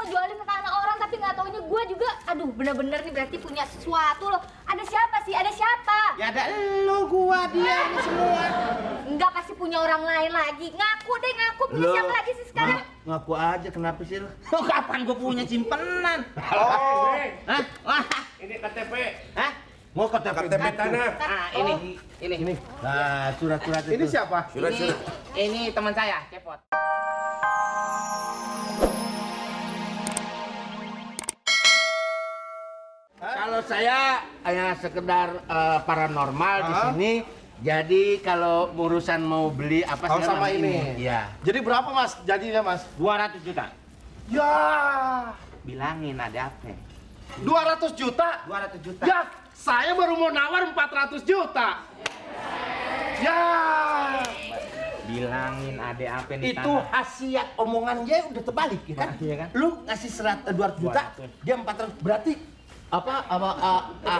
jualin ke anak orang tapi nggak taunya gue juga. Aduh, bener-bener nih berarti punya sesuatu loh. Ada siapa sih? Ada siapa? Ya ada elu, gua, dia ini semua. Enggak, pasti punya orang lain lagi. Ngaku deh, ngaku. Punya siapa lagi sih sekarang? Ngaku aja, kenapa sih lo? Oh, kapan gua punya simpenan? Oh, Hah? Wah, ini KTP. hah? Mau KTP tanah. Ah, ini. Nah, surat-surat itu. Ini siapa? Ini teman saya, Cepot. Kalau saya hanya sekedar paranormal di sini. Jadi kalau urusan mau beli apa Oh, sama ini. Iya. Jadi berapa mas jadinya mas? 200 juta. Ya, Bilangin ada apa? 200 juta? 200 juta. Ya, saya baru mau nawar 400 juta. Ya, Bilangin ada apa nih itu tanah. hasiat omongannya udah terbalik ya kan? Iya kan? Lu ngasih 200 juta, 200. dia 400. Berarti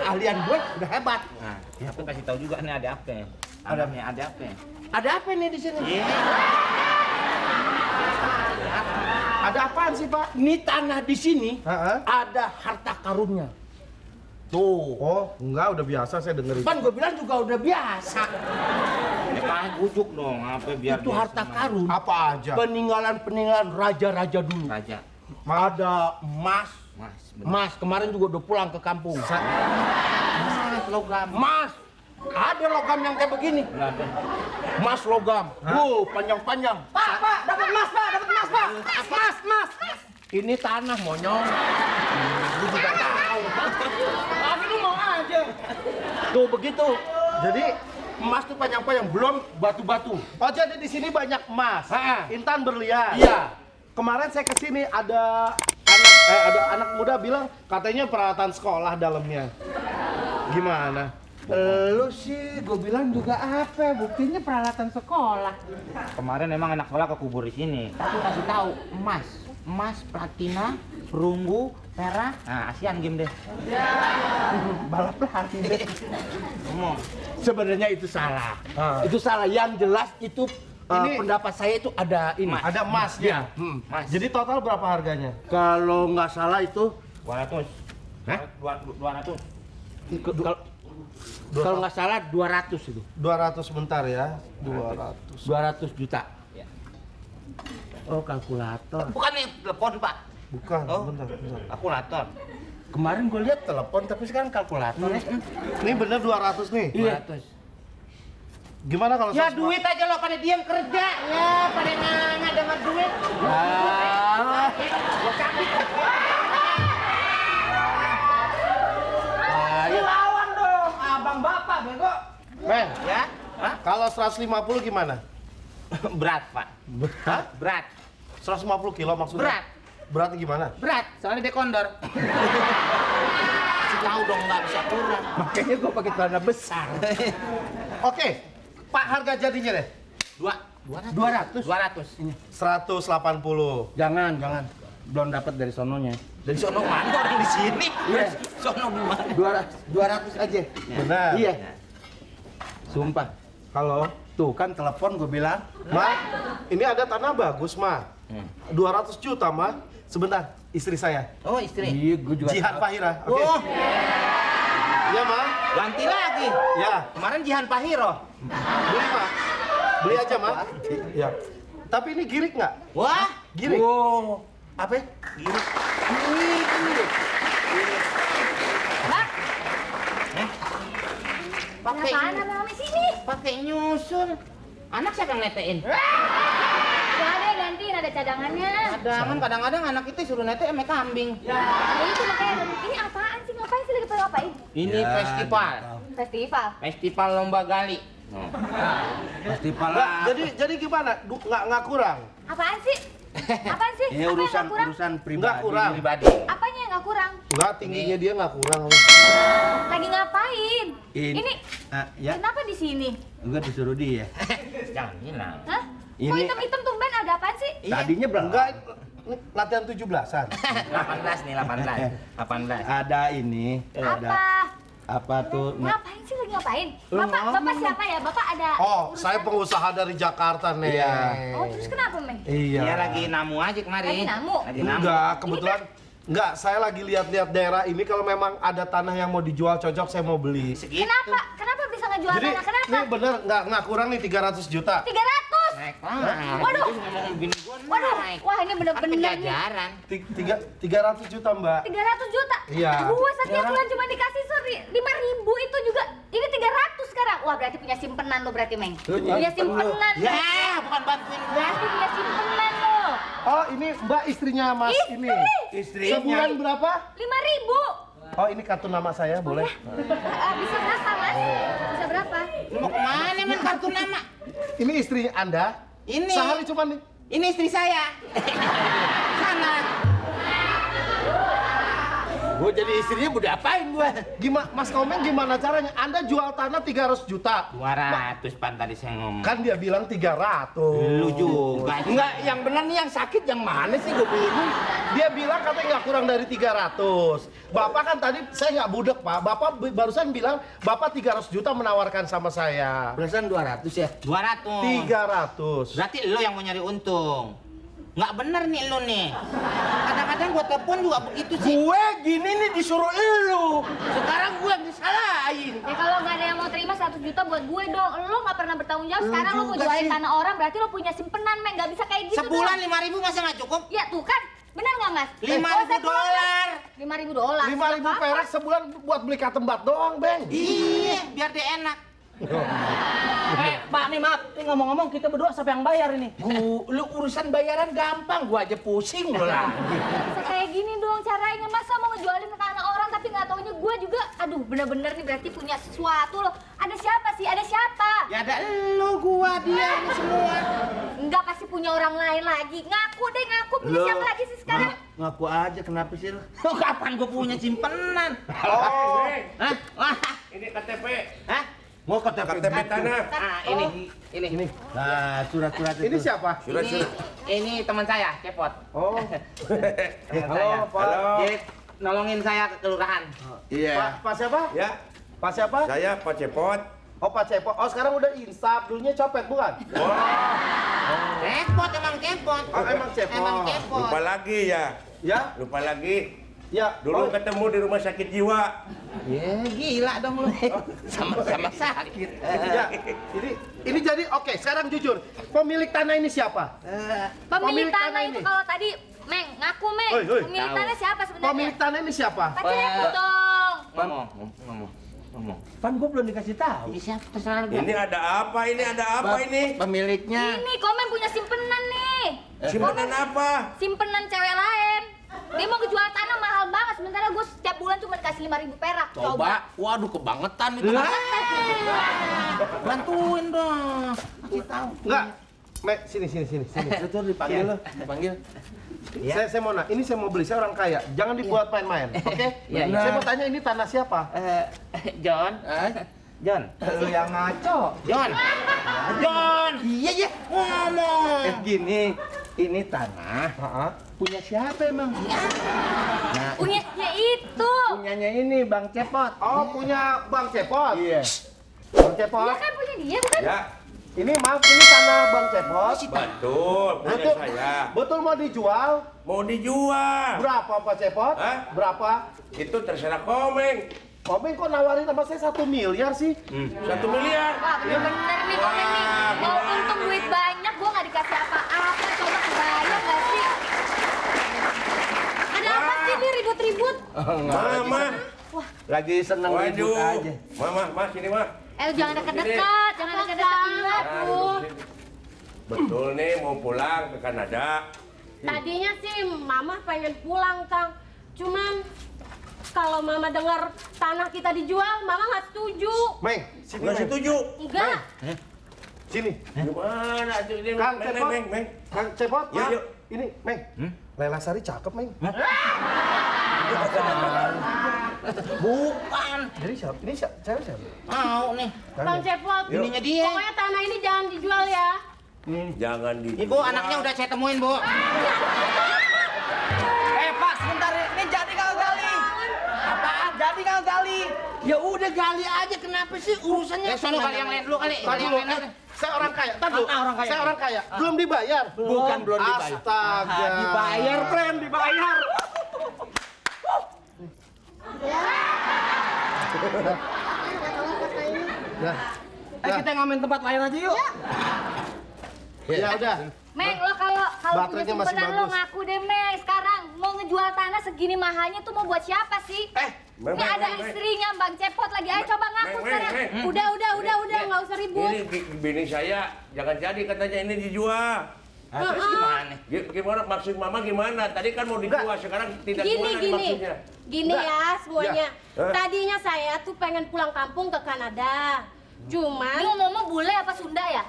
ahlian gue udah hebat. Nah, aku kasih tahu juga nih ada apa. Ada apa? Ada apa nih di sini? Iya. Ada apaan sih pak? Ini tanah di sini Heeh. ada harta karunnya. Tuh. Oh, enggak udah biasa saya dengerin. Kan gue bilang juga udah biasa. Ya kan gujuk dong, apa biar Itu dia harta senang. karun. Apa aja? Peninggalan raja-raja dulu. Raja. Ada emas. Mas, bener. Mas kemarin juga udah pulang ke kampung. Mas logam. Mas, ada logam yang kayak begini. Nggak ada. Mas logam. Panjang-panjang. Pak, dapat emas, Pak. Dapat emas, Pak. Mas. Ini tanah monyong. Gue juga tahu. Tapi lu mau aja. Tuh begitu. Jadi, Emas tuh panjang-panjang, belum batu-batu. oh jadi di sini banyak emas. Ha. Intan berlian. Iya. Kemarin saya kesini ada anak muda bilang katanya peralatan sekolah dalamnya. Gimana? Lu sih, gue bilang juga apa? Buktinya peralatan sekolah. Kemarin emang anak sekolah kekubur di sini. Aku kasih tahu emas, platina, perunggu, perak. Nah, ASEAN game deh. Balap lari deh. Ngomong. Sebenarnya itu salah. Ah. Itu salah. Yang jelas itu Ini- pendapat saya itu ada ini. Emas. Ada emasnya. Mas. Jadi total berapa harganya? Kalau nggak salah itu 200. Hah? 200. kalau nggak salah 200 itu. 200 sebentar ya. 200. 200 juta. Ya. Oh, kalkulator. Bukan nih telepon, Pak. Bukan, Oh. bentar. Kalkulator. Kemarin gue lihat telepon tapi sekarang kalkulator. Ini bener 200 nih. Iya. 200. Gimana kalau Ya 100? duit aja lo pada diam kerja. Ya pada nanya dengar duit. Ah. Gua cabut. Ayo. Lawan dong, abang bapak bego. Men, Ya? Hah? kalau 150 gimana? Berat, Pak. Hah? Berat. 150 kilo maksudnya? Berat. Beratnya gimana? Berat, soalnya dia kondor. Kasih tahu dong nggak bisa kurang. Makanya gue pakai celana besar. Oke, Pak harga jadinya deh. 200. 200. 180. Jangan. Belum dapat dari sononya. Dari sono mana orang di sini? Iya. Sono gimana? 200 aja. Benar. Iya. Sumpah. Halo, Tuh kan telepon gue bilang. Ma, ini ada tanah bagus, Ma. 200 juta, Ma. Sebentar, istri saya. Oh, istri. Iya, gue juga. Jihan Fahira. Oke. Oh, Iya, Ma. ganti lagi. Ya, Kemarin Jihan Pahiro. beli, Ma. Beli aja, Ma. Ya. Tapi ini girik nggak? Wah, Girik. Wow. Apa? ya? girik. Bang, Pakai apaan rame sini? pakai nyusul. Anak siapa yang netein? Gak ada, gantiin, ada cadangannya. Kadang-kadang anak itu suruh nete eme kambing. Ya itu makanya, ini apaan sih? Ngapain sih lagi pada ngapain? Ini Ya, festival. Festival. Lomba gali. Festival Nggak, lah. jadi gimana? Nggak kurang? Apaan sih? Apaan sih? Ya Apa yang urusan nggak kurang? pribadi. Nggak kurang. Pribadi. Apanya yang nggak kurang? Nggak, tingginya dia nggak kurang. Lagi ngapain? Ini. Ya, Kenapa di sini? gue disuruh dia. Jangan hilang. Hah? Kok Ini- hitam-hitam tumben ada apaan sih? Tadinya berapa? Enggak, ini latihan 17-an. 18 nih, 18. Ada ini. Ada Apa? Apa tuh? Ngapain sih lagi ngapain? Lu Bapak ngomong. siapa ya? Bapak ada Oh, urusan? saya pengusaha dari Jakarta nih. Iya. Oh, terus kenapa, Meng? Iya. Dia lagi namu aja kemarin. Lagi namu? Lagi namu. Enggak, kebetulan enggak, saya lagi lihat-lihat daerah ini kalau memang ada tanah yang mau dijual cocok saya mau beli. Segitu. Kenapa? Kenapa bisa ngejual Jadi, tanah? Kenapa? ini bener nggak kurang nih 300 juta. 300. Naik lah. Waduh. Itu ngomong bini gua Waduh, naik. wah ini Kan bener-bener nih. penjajaran. 300 juta, Mbak. 300 juta? Iya. Gue setiap bulan cuma dikasih 5.000 itu juga. Ini 300 sekarang. Wah, berarti punya simpenan lo berarti, Meng. Punya simpenan. Ya, bukan bantuin gua. Berarti punya simpenan lo. Oh, ini Mbak istrinya Mas Istri. ini. Istrinya. Sebulan berapa? 5.000. Oh, ini kartu nama saya, boleh? Bisa berapa, Mas? Bisa berapa? Lu mau kemana men kartu nama? Ini istri Anda? Ini. Sehari cuma nih. Ini istri saya. Sana. Gua jadi istrinya mau diapain gua? Gimana Mas Komeng gimana caranya? Anda jual tanah 300 juta. 200 pan tadi saya ngomong. Kan dia bilang 300. Lu juga. Enggak, yang benar nih yang sakit yang mana sih gue bingung. Dia bilang katanya nggak kurang dari 300. Bapak kan tadi saya nggak budek, Pak. Bapak barusan bilang Bapak 300 juta menawarkan sama saya. Perasaan 200 ya. 200. 300. Berarti lo yang mau nyari untung. Nggak bener nih lo nih. Kadang-kadang gua telepon juga begitu sih. Gue gini nih disuruh elu. Sekarang gue yang disalahin. Ya kalau nggak ada yang mau terima 100 juta buat gue dong. Lo nggak pernah bertanggung jawab. Sekarang lo mau juga jualin sih. tanah orang, berarti lo punya simpenan, Meng. Nggak bisa kayak gitu Sebulan dong. 5.000 masa nggak cukup? Ya tuh kan, benar nggak, Mas? $5.000. $5.000. 5.000 perak sebulan buat beli katembat doang, Bang. Iya, biar dia enak. Pak nih maaf, ini ngomong-ngomong kita berdua siapa yang bayar ini? Lu urusan bayaran gampang, gua aja pusing lu lagi. Bisa kayak gini dong caranya. Masa mau ngejualin tanah orang tapi nggak taunya gue juga. Aduh, bener-bener nih berarti punya sesuatu loh. Ada siapa sih? Ada siapa? Ya ada lo, gua, dia, ini semua. Enggak, pasti punya orang lain lagi. Ngaku deh, ngaku. Punya siapa lagi sih sekarang? Ngaku aja kenapa sih lu? Lo kapan gua punya simpenan? Oh, Hah? Wah. ini KTP. Hah? Mau KTP KTP tanah. Ah, ini. Nah, surat-surat itu. Ini siapa? Surat-surat. Ini teman saya, Cepot. Oh. Teman Halo, saya. Pak. Halo. Dia nolongin saya ke kelurahan. Iya. Pak siapa? Ya, Pak siapa? saya Pak Cepot. Oh, Pak Cepot. Oh, sekarang udah insaf. Dulunya copet, bukan? Cepot, emang Cepot. Oh, emang Cepot. Emang Cepot. Lupa lagi ya. Ya? Lupa lagi. Ya. Dulu Oh, ketemu di rumah sakit jiwa. Ya, gila dong lu. Sama-sama sakit. ya. Ini jadi oke, sekarang jujur. Pemilik tanah ini siapa? Pemilik tanah ini. itu kalau tadi, Meng, ngaku, Meng. Hoi, hoi. Pemilik Tahu. tanah siapa sebenarnya? Pemilik tanah ini siapa? Pak Cepot dong. Ngomong. Pan gua belum dikasih tahu. Ini siapa terserah lu. Ini ada apa? Ini ada apa ini? Pemiliknya. Ini Komen punya simpenan nih. Simpanan apa? Simpenan cewek lain. Dia mau kejual tanah mahal banget. Sementara gue setiap bulan cuma dikasih 5.000 perak. Coba. Waduh kebangetan itu. Bantuin dong. Kasih tahu. Enggak. Mek, sini. Itu dipanggil lo, dipanggil. Saya mau ini saya mau beli, saya orang kaya. Jangan dibuat main-main, oke? Iya, iya. Saya mau tanya ini tanah siapa? John. John. Lu yang ngaco. John. John. Iya. Ngomong. Gini, ini tanah Heeh. punya siapa emang? Nah, Punya ya itu. punyanya ini Bang Cepot. Oh, punya Bang Cepot. Iya. Bang Dia Cepot. kan punya dia, bukan? Ya, Ini maaf, ini tanah Bang Cepot. betul. Punya Betul. saya. Betul mau dijual? Mau dijual. Berapa Pak Cepot? Hah? Berapa? Itu terserah Komeng. Komeng kok nawarin sama saya 1 miliar sih? 1 miliar. Wah, bener-bener nih Komen nih. Wah, Mau gimana? untung duit banyak, gue nggak dikasih apa-apa. Coba kebayang nggak sih? Ada apa sih nih ribut-ribut? Mama. Lagi seneng ribut Waduh. aja. Mama, sini mah. Jangan deket-deket, jangan deket-deket ingat. Betul nih mau pulang ke Kanada. Tadinya sih Mama pengen pulang, Kang. Cuman kalau Mama dengar tanah kita dijual, Mama nggak setuju. Meng, sini Nggak Meng. setuju. Enggak. Sini. Gimana tuh ini? Kang Meng, Cepot. Meng. Kang Cepot, Ya, maaf. yuk. Ini, Meng. Lela Sari cakep, Meng. Bukan. Jadi siapa? Ini cewek siapa? Mau nih. Bang Cepot, Ininya dia. pokoknya tanah ini jangan dijual ya. Jangan dijual. Ibu, anaknya udah saya temuin, Bu. Pak, sebentar ini jadi kagak gali? Apaan? Jadi kagak gali? Ya udah gali aja, kenapa sih urusannya? Sono kali yang lain dulu kali. Tar Kali yang dulu, lain dulu. saya orang kaya. Tar dulu. Orang kaya. Saya orang kaya. Belum dibayar. Bukan belum dibayar. Astaga. Dibayar, friend, dibayar. Nah, Kita ngamen tempat lain aja yuk. ya udah. Meng, lo kalau punya Baterainya masih simpenan lo bagus. ngaku deh, Meng. Sekarang mau ngejual tanah segini mahalnya tuh mau buat siapa sih? Meng, Ini ada Meng, Meng. istrinya Bang Cepot lagi. Ayo coba ngaku Meng, sekarang. Meng. Udah, nggak usah ribut. Ini bini saya jangan jadi katanya ini dijual. Terus gimana? Gimana maksud mama gimana? Tadi kan mau dijual, sekarang tidak jualan maksudnya. Gini ya semuanya. Ya. Tadinya saya tuh pengen pulang kampung ke Kanada. Ini Cuman, ngomong bule apa Sunda ya?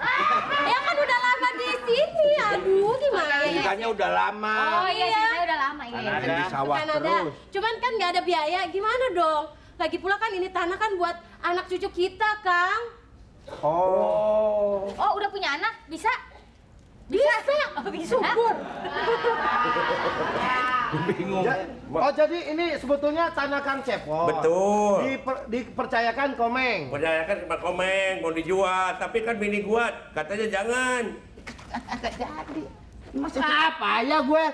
ya kan udah lama di sini. Aduh, gimana ya? Ikannya udah lama. Oh iya, saya udah lama ini. Kanada. Di Ke sawah Kanada. terus. Cuman kan nggak ada biaya. Gimana dong? Lagi pula kan ini tanah kan buat anak cucu kita, Kang. Oh. Oh, udah punya anak? Bisa? Bisa. Oh, bisa. Bingung. Oh, jadi ini sebetulnya tanah Kang Cepot. Betul. Dipercayakan Komeng. Percayakan ke Pak Komeng mau dijual, tapi kan bini gua katanya jangan. Masa apa ya gue?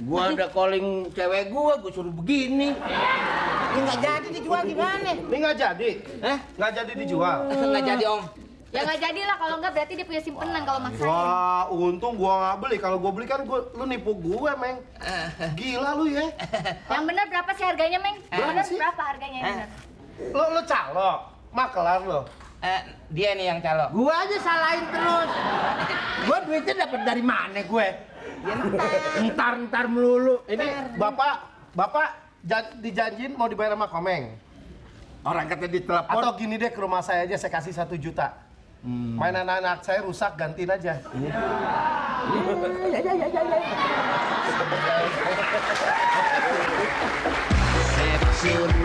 Gua udah calling cewek gua suruh begini. Ini nggak jadi dijual gimana? Ini nggak jadi. Nggak jadi dijual. Nggak jadi om. Ya nggak jadi lah, kalau nggak berarti dia punya simpenan kalau maksain. Wah, untung gua nggak beli. Kalau gua beli kan lu nipu gue, Meng. Gila lu ya. Yang benar berapa sih harganya, Meng? Yang benar sih? berapa harganya yang benar? Lu calok, makelar lo. Dia nih yang calok. Gua aja salahin terus. Gua duitnya dapat dari mana gue? Entar melulu. Ini bapak dijanjin mau dibayar sama Komeng. Orang kata ditelepon. Atau gini deh, ke rumah saya aja saya kasih 1 juta. Mainan anak saya rusak, gantiin aja. Sepuluh